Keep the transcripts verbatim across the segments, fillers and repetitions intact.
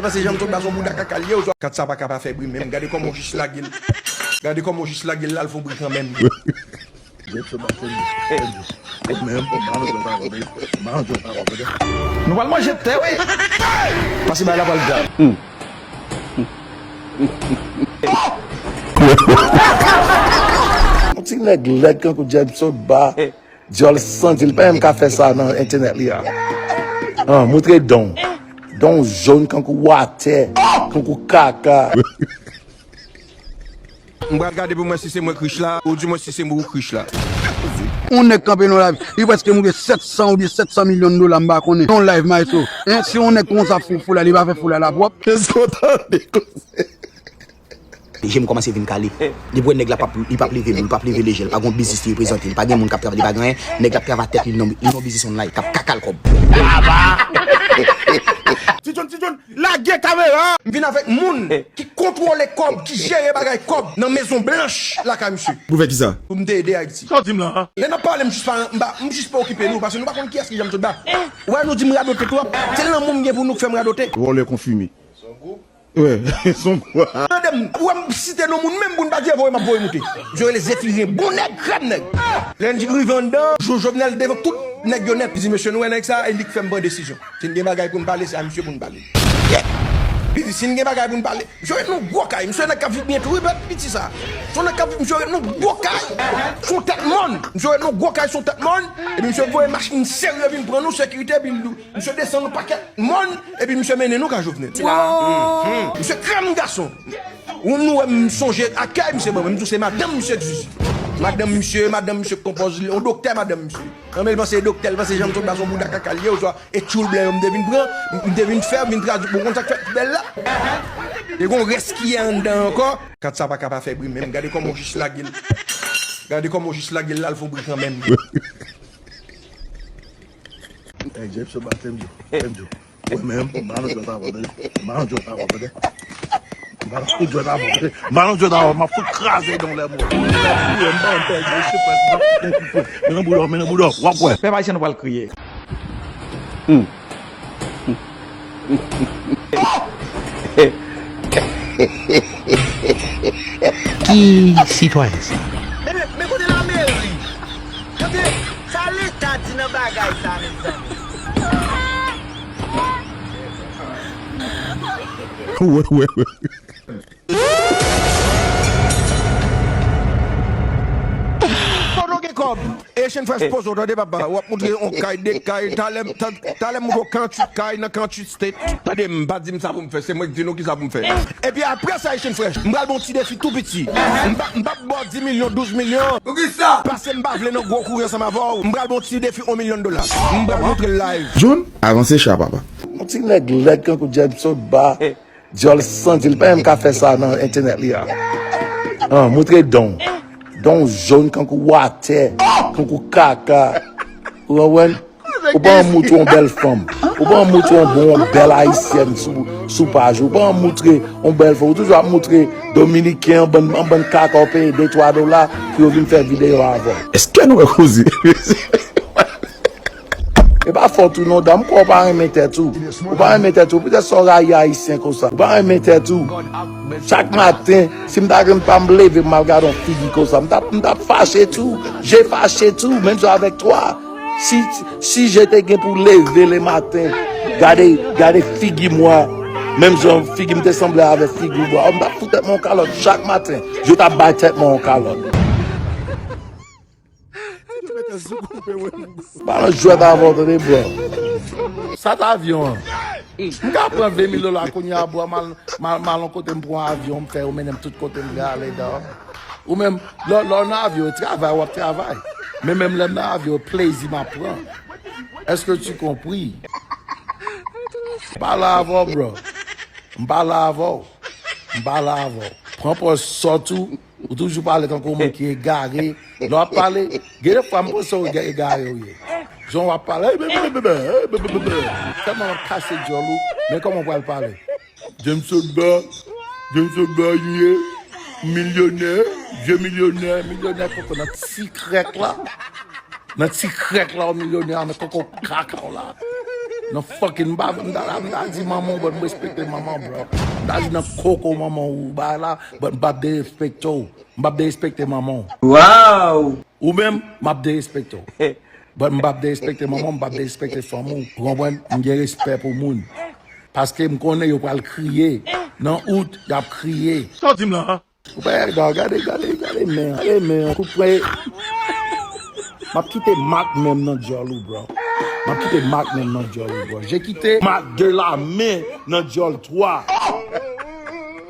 Panse Jean Claude Bass yon bouda kaka l ye, ou swa kat sa pa ka pa fè bri menm. Gade kòman w jis lage l. Gade kòman w jis lage l la, l fè yon bri kanmenm. Nou pral manje tè, wi. Pase bay la pral grav. Yon ti nèg lèd kankou James Sotba, dyòl santi, li pa menm ka fè sa nan entènèt li a. Ah, moutre don. Don jòn kankou watè, kankou kaka. M pral gade pou m wè si se mwen k rich la, ou di mwen si se mwen ou k rich la. Yon nèg kanpe nan lari, li prèske moute sèt san oubyen sèt san milyon dola, m pa konnen. Yon live maestro. Hein, si yon nèg konsa fou, fou la, li pa fè fou la la pwòp. Èske w tande koze? Je m kòmanse vin kale. Depi w wè nèg la p ap, li p ap leve men, li p ap leve leje, li pa gen yon biznis li reprezante, li pa gen moun k ap travay, li pa gen anyen, nèg la ap travay tèt li nan, li nan biznis online, k ap kaka l kòb. Ti John, Ti John, lage kamera! M vin avèk moun ki kontwole kòb, ki jere bagay kòb nan Mezon Blanch lakay misye. Pou fè kisa? Pou m te ede Ayiti. Sa w di m la? Lè n ap pale, m jis pa, m pa, m jis pa okipe nou, paske nou pa konn kiyès ki Jean Claude Bass. Ou wè nou di m radote twòp. Se lanmou m gen pou nou k fè m radote. Vòlè konfime. Wi, son kwa. Tande m, ou wè m site non moun menm pou n pa di e voye m ap voye moute. Misye rele Zefiren, bon nèg, krèm nèg. Lè n rive anndan, jou Jovenel devan tout nèg yo nèt, li di mesye nou wè nèg sa, e li k fè m pran desizyon. Si n gen bagay pou n pale, se a misye pou n pale. Yeah. Li di si n gen bagay pou n pale, misye ret nan gwo kay, misye nèg k ap viv byen tou, wi, bèt piti sa. Se yon nèg k ap viv, misye ret nan gwo kay, se yon tèt mòn. Misye ret nan gwo kay, se yon tèt mòn. Epi misye voye machin serye vin pran nou, sekirite, epi l Misye desann yon pakèt mòn, epi misye mennen nou ka Jovenel. Misye krèm gason. Ou nou wè m sonje akèy misye ban mwen, m di w se madanm misye k zizi. Madanm misye, madanm misye k konpòz li, yon doktè madanm misye. Nan men l panse e doktè, l panse Jean Claude Bass yon bouda kaka l ye, oswa e tchoul blan yo m te vin pran, m te vin fè, m vin tradui, bon, konn sa k fèt bèl la. E gon rès ki ye anndan ankò. Kat sa pa ka pa fè bri menm, gade kòman w jis lage l. Gade kòman w jis lage l la, l fè yon bri kanmenm. Hey, James, se batèm yo. Hey. Ou menm, m pa nan jwèt avè w, tande. M pa nan jwèt avè w, tande. M pa nan jwèt avè w, tande. M pa nan jwèt avè w, m ap fout kraze dan lè mò. M pa nan pèdi, se pèdi, m ap fout yon kout fwèt. Men nan bouda w, men nan bouda w, w ap wè. Pèp ayisyen nou pral kriye. Hmm. Ki sitwayen sa? Men, men, men kote lameri? Kote sa leta di nan bagay sa, mezanmi? Wè, wè, wè. Kote w gen kòb? Asian Fresh poze w, tande papa. W ap moutre yon kay, de kay. Talè, ta- talè m moutre w karanntuit kay nan karanntuit state. Tande m, pa di m sa pou m fè, se mwen k di nou kisa pou m fè. Epi apre sa, Asian Fresh, m pral ba w ti defi tou piti. M pa, m p ap ba w dis milyon, douz milyon. Poukisa? Paske m pa vle nan gwo kouri ansanm avè w. M pral ba w ti defi yon milyon dola. M pral moutre l live. John, avanse cha, papa. Yon ti nèg lèd kankou James Sotba. Dyòl santi, li pa menm ka fè sa nan entènèt li a. Ah, moutre don. Don jòn kankou watè, kankou kaka. Ou konprann? Ou pa moutre yon bèl fanm. Ou pa moutre yon bon, yon bèl ayisyèn sou, sou paj ou. Ou pa moutre yon bèl fanm. Ou toujou ap moutre dominiken, yon bann, yon bann kaka w peye de twa dola pou yo vin fè videyo avè w. Èske nou wè koze? E pa fòt ou non, dam, kwa w pa renmen tèt ou. Ou pa renmen tèt ou, poutèt sa w rayi ayisyen konsa. Ou pa renmen tèt ou. Chak maten, si m ta gen pa m leve, m al gade yon figi konsa. M t ap, m t ap fache tou. Je fache tou, menm jan avèk twa. Si, si je te gen pou leve le maten, gade, gade figi mwa, menm jan figi m te sanble avèk figi w a, m t ap fout tèt mwen yon kalòt chak maten. Je t ap bay tèt mwen yon kalòt. Pa nan jwèt avè w tande, bro. Sa t avyon an? M ka pran ven mil dola kounye a, bro, m al, m al, m al yon kote, m pran yon avyon, m fè yo mennen m tout kote m vle ale, dawò. Ou menm, lè, lè w nan avyon, e travay w ap travay. Men menm lè m nan avyon, e plezi m ap pran. Èske tu compris? M pa la avè w, bro. M pa la avè w. M pa la avè w. Pran pòz sòt ou. Ou toujou pale tankou yon moun ki egare. Lè w ap pale, gen de fwa m panse w ega- egare w ye. Jan w ap pale, tèlman w ap kase dyòl ou, men kòman w pral pale? James Sotba, James Sotba, ye, milyonè, vye milyonè, milyonè koko nan ti krèk la. Nan ti krèk la, w milyonè, nan koko kaka w la. Nan fucking, m pa, m ta, m ta di manman w, but m respekte manman w, bro. M ta di nan koko manman w, ou ba la, but m p ap derespekte w. M p ap derespekte manman w. Wow! Ou menm, m ap derespekte w. But m p ap derespekte manman w, m p ap derespekte fanmi w. Ou konprann? M gen respè pou moun. Paske m konnen yo pral kriye. Nan out, y ap kriye. Sa w di m la, a? Ou pa gade, gade, gade, gade men, gade men, kout pwen. M ap kite mak menm nan dyòl ou, bro. M ap kite mak menm nan dyòl ou, bro. J'ai quitté marque de la main nan dyòl twa.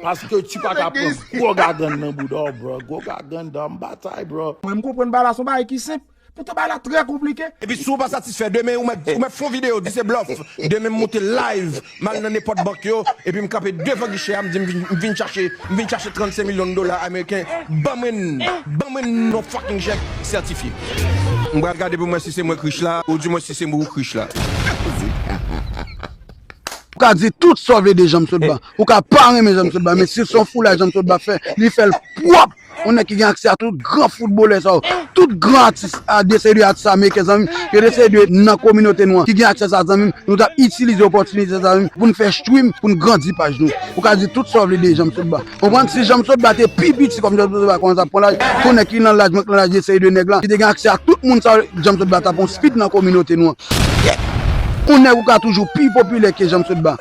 Paske tu pa ka pran gwo gagann nan bouda w, bro. Gwo gagann dan batay, bro. Mwen, m konprann bagay la, se yon bagay ki senp. Poutan bagay la trè konplike. Epi si w pa satisfè, demen ou mèt, ou mèt fè yon videyo, di se blòf. Demen m moute live, m al nan nenpòt bank yo, epi m kanpe devan gichè a, m di m vin, m vin chache, m vin chache trannsenk milyon dola ameriken. Ban mwen, ban mwen yon fucking chèk sètifye. M pral gade pou mwen si se mwen k rich la, ou di mwen si se mwen ou k rich la. Ou ka di tout sa w vle de Jean Sotba. Ou ka pa renmen Jean Sotba, men si se yon foulay Jean Sotba fè, li fè l pwòp. Yon nèg ki gen aksè a tout gran foutbolè sa yo, tout gran atis, a, de seri de atis ameriken, zanmi m, yo de seri de nan kominote nou an, ki gen aksè sa, zanmi m, nou t ap itilize opòtinite sa, zanmi m, pou n fè stream, pou n grandi paj nou. Ou ka di tout sa w vle de Jean Sotba. Konprann, si Jean Sotba te pi piti kòm Jean Sotba kòmanse ap pran laj, tout nèg ki nan laj mwen, ki nan laj de seri de nèg la, ki te gen aksè a tout moun sa yo, Jean Sotba t ap yon speed nan kominote nou an. Yon nèg ou ka toujou pi popilè ke Jean Sotba.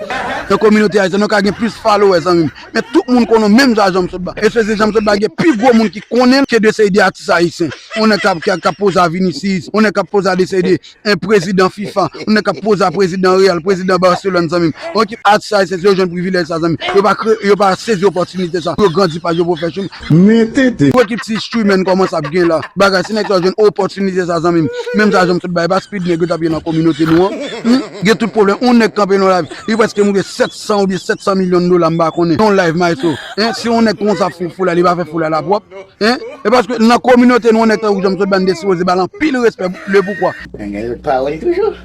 Nan kominote ayisyen, nou ka gen plis followers, zanmi m. Men tout moun konnen w menm jan Jean Sotba. Espesye Jean Sotba gen pi gwo moun ki konnen l ke de seri de atis ayisyen. Yon nèg k ap, k ap, k ap poze a Vinicius, yon nèg k ap poze a de seri de, en, prezidan fifa, yon nèg k ap poze a prezidan Real, prezidan Barcelone, zanmi m. Yon ekip atis ayisyen, si yo jwenn privilèj sa, zanmi m, yo pa kre-, yo pa sezi opòtinite sa pou yo grandi paj yo, pou yo fè chemen. Men tete. Yon ekip ti streamer kòmanse ap gen la. Bagay, si nèg sa yo jwenn opòtinite sa, zanmi m, menm jan Jean Sotba, e pa speed nèg yo t ap ye nan kominote nou an. Hmm? Gen tout pwoblèm. Yon nèg kanpe nan live, li prèske moute sèt san oubyen sèt san milyon dola, m pa konnen. Yon live, maestro. Hein? Si yon nèg konsa fè foulay, li pa fè foulay la pwòp. Hein? E paske nan kominote nou, yon nèg tankou Jean Sotba, n te sipoze ba l anpil respè. Le poukwa? Nèg yo pawòl toujou.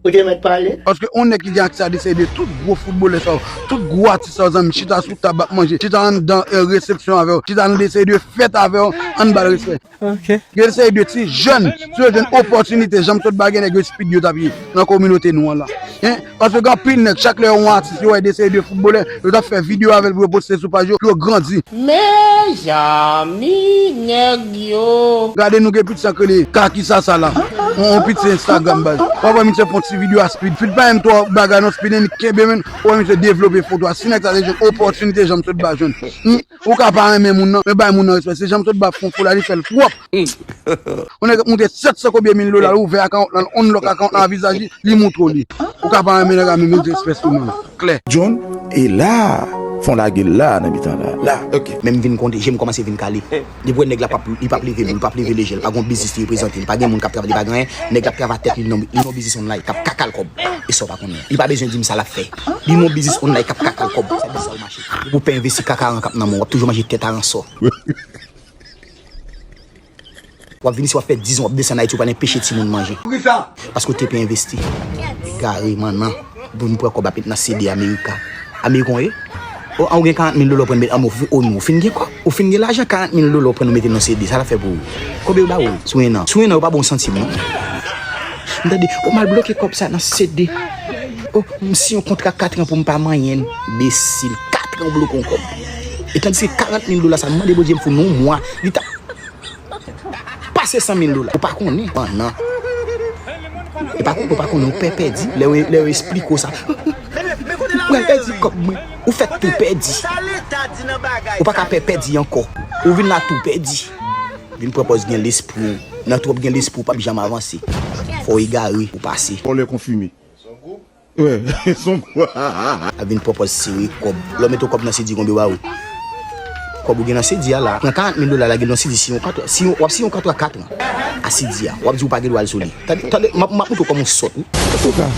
Ou te mèt pale. Paske yon nèg ki gen aksè a de seri de tout gwo foutbolè sa yo, tout gwo atis sa yo, zanmi, chita sou tab ap manje, chita anndan, eh, resepsyon avè w, chita nan de seri de fèt avè w, ann ba l respè. Ok. Gen seri de ti jèn, si yo jwenn opòtinite, Jean Sotba, gen nèg yo speed yo t ap ye nan kominote nou an la. Hein? Paske gen anpil nèg, chak lè yo wè yon atis, yo wè de seri de foutbolè, yo t ap fè videyo avè l pou yo poste sou paj yo, pou yo grandi. Mezanmi, nèg yo. Gade nou gen piti sa k rele Kaki Sasa la. On, on piti Instagram baz. W ap wè misye fè yon ti videyo a speed. Speed pa menm twò bagay non, speed annik kenbe men. W ap wè misye devlope foto a. Si nèg sa te jwenn opòtinite Jean Sotba jwenn. Hmm? Ou ka pa renmen moun nan, men bay moun nan respè. Se Jean Sotba fè yon foulay, li fè l pwòp. Yon nèg ap moute sèt san konbyen mil dola, li ouvè account lan, li unlock account lan a vizaj li, li moutre w li. Ou ka pa renmen nèg la, men met respè sou non l. Klè. John, e la, fon lage l la, nan mitan la. La, ok. Men m vin konte, je m kòmanse vin kale. Depi w wè nèg la p ap, li p ap leve, li p ap leve leje l, pa gen yon biznis li reprezante, li pa gen moun k ap travay, li pa gen anyen, nèg la ap travay tèt li, li nan, li nan biznis online, k ap kaka l kòb. E sa w pa konnen. Li pa bezwen di m sa l ap fè. Li nan yon biznis online k ap kaka l kòb. Sa biznis sa yo mache. Depi w pa envesti kaka aran k ap nan men w, w ap toujou manje tèt aran sò. W ap vin isi, w ap fè diz an, w ap desann Ayiti, ou pa nan peche timoun manje. Poukisa? Paske w te pe envesti. Egare, mannan. Pou n pran kòb ap met nan C D Amerika. Ameriken w ye? O, an, ou gen karant mil dola w pran met, an, o, o, non, ou fin gen kòb. Ou fin gen lajan, karant mil dola w pran ou mete nan C D. Sa l ap fè pou ou? Konbyen yo ba ou sou en an? Sou en an, yo pa ba w yon santim, non. M tande, o, m al bloke kòb sa nan C D. O, m siyen yon kontra kat an pou m pa manyen. Enbesil, kat an w bloke yon kòb. E tandiske karant mil dola sa, m mande Bondye m foun yon mwa. Li t ap pase san mil dola. Ou pa konnen. An, non. E pa konnen, ou pa konnen, ou pè pèdi. Lè yo, lè yo esplike w sa. Ou pral pèdi kòb mwen. Ou fèk tou pèdi. Ou pa ka pè pèdi ankò. Ou vin la tou pèdi. Vin pran pòz gen lespri w. Nan twòp gen lespri w p ap janm avanse. Fò w egare pou w pase. Vòlè konfime. Wè, son kwa. Ap vin pran pòz sere kòb. Lè w mete yon kòb nan C D, konbyen yo ba ou? Kòb ou gen nan C D a la. Pran karant mil dola lage l nan C D, siyen yon kontra, siyen, w ap siyen yon kontra kat an a C D a. W ap di ou pa gen dwa al sou li. Tande, tande, m ap, m ap montre w kòman w sòt, wi. Antouka,